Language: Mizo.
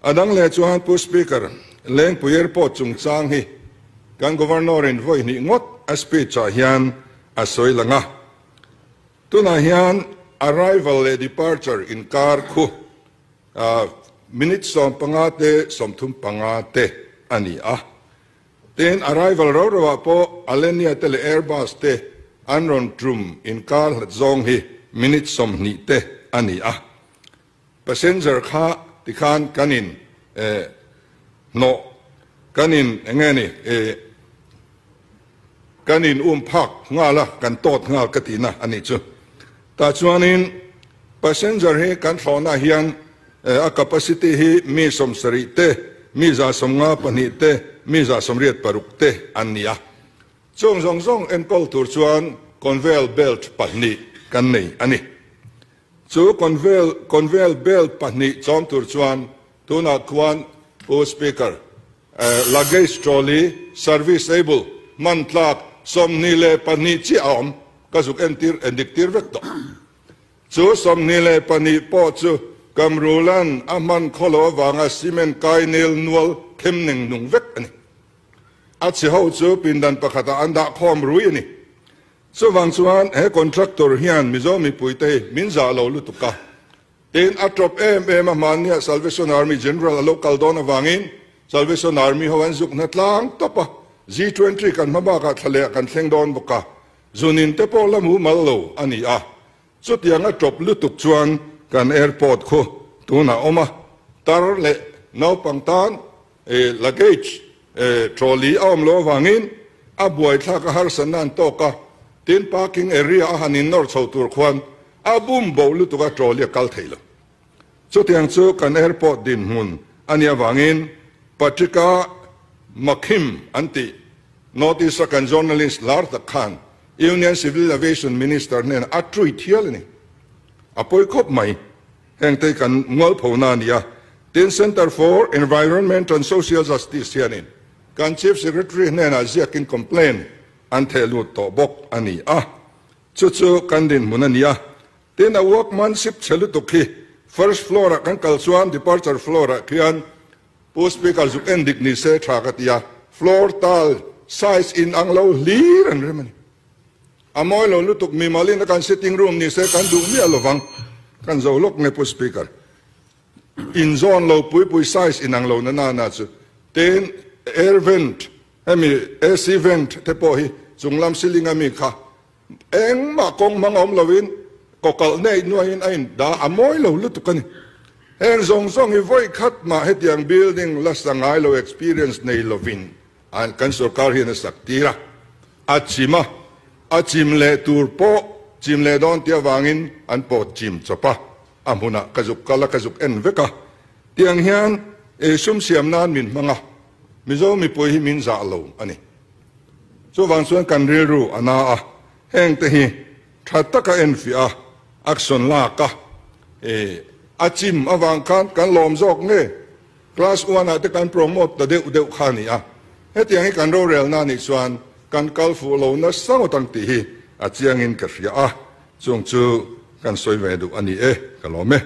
A dang leh chuan Pu Speaker, Lengpui Airport chungchang hi kan Governor in vawi hnih ngawt a speech ah hian a sawi lang a. Tunah hian arrival leh departure inkar khu minute 15 te 35 te a ni a. Tin, arrival rau rauah pawh Alenia te leh Airbus te an rawn tum inkar hlat zawng hi minute 20 te a ni a. Passenger kha tikhan kan in hnawh, kan in enge ni kan in um phak nghal a, kan tawt nghal ka tihna a nih chu. Tah chuanin passenger hi kan thlawhna hian a capacity hi mi 70 te, mi 152 te, mi 86 te an ni a. Chung zawng zawng enkawl tur chuan conveyor belt 2 kan nei a ni. Chu conveyor belt 2 chawm tur chuan tunah khuan Pu Speaker, luggage trolley serviceable man tlak 22 chiah a awm ka zuk entir endik tir vek tawh. Chu 22 pawh chu Kamrulan a hman khawlo awanga cement kai nel nual them neng nung vek ani. A chhe ho chu pindan pakhata an dah khawm rui ani. Chuwang chuan he contractor hian Mizo mipui te min za lo lutuka. Tin a top em em a hmania Salvation Army General a local dawn awangin Salvation Army ho an zuk na tlang topa G20 kan hmabaka thlale kan thleng dawn boka zunin te pawh la mu mal lo ani a. Chutiang a top lutuk chuan kan airport khu tuna awma tar le naupang tan luggage trolley a awm lo awangin a buai thlak a harsan nan tawka tin parking area a hanin nawr chho tur khuan a bum bo lutuk a trolley a kal thei lo. Chutiang chu kan airport din hmun ani awangin Patrika Makhim anti North East kan journalist lar tak khan Union Civil Aviation Minister nen a trui thial ani. A poi khop mai heng te kan ngol phona ania. Tin Center for Environment and Social Justice hianin kan Chief Secretary nen a ziakin complain an the lut to bok ani a. Chu chu kan din hmun ania. Tin a workmanship chelu khi first floor a kan kal chuan departure floor a khian Pu Speaker zuk endik ni se tha ka tia floor tal size in ang lo hlir an rem ani. A mawi lo lutuk mi malin kan sitting room ni se kan duh mi alovang kan zo lok nge Pu Speaker. In zone lo pui pui size in ang lo na na na chu. Tin air vent hemi AC vent te pawh hi chunglam ceiling ami kha eng ma kong mang awm lovin kokal nei nuain a in da a mawi lo lutuk ani. Heng zong zong hi voi khat ma hetiang building la sangai lo experience nei lovin an kan sarkar hian a sak tira. A chima a chim le tur pawh chim le dawn tia wangin an pawh chim chawpa a hmuna ka zuk kala ka zuk en veka. Tiang hian e sum siam nan min hmanga Mizo mipui hi min za lo ani. Chu wang chuan kan rilru ana a heng te hi tha taka en fi a action la ka e a chim awang khan kan lawm zawk nge class 1 a te kan promote ta deuh deuh kha ni a. Hetiang hi kan ro rel na ni chuan kan kal fu lo na sangotang ti hi a chiangin ka hria a chung chu kan sawi ve duh ani e ka lawm e.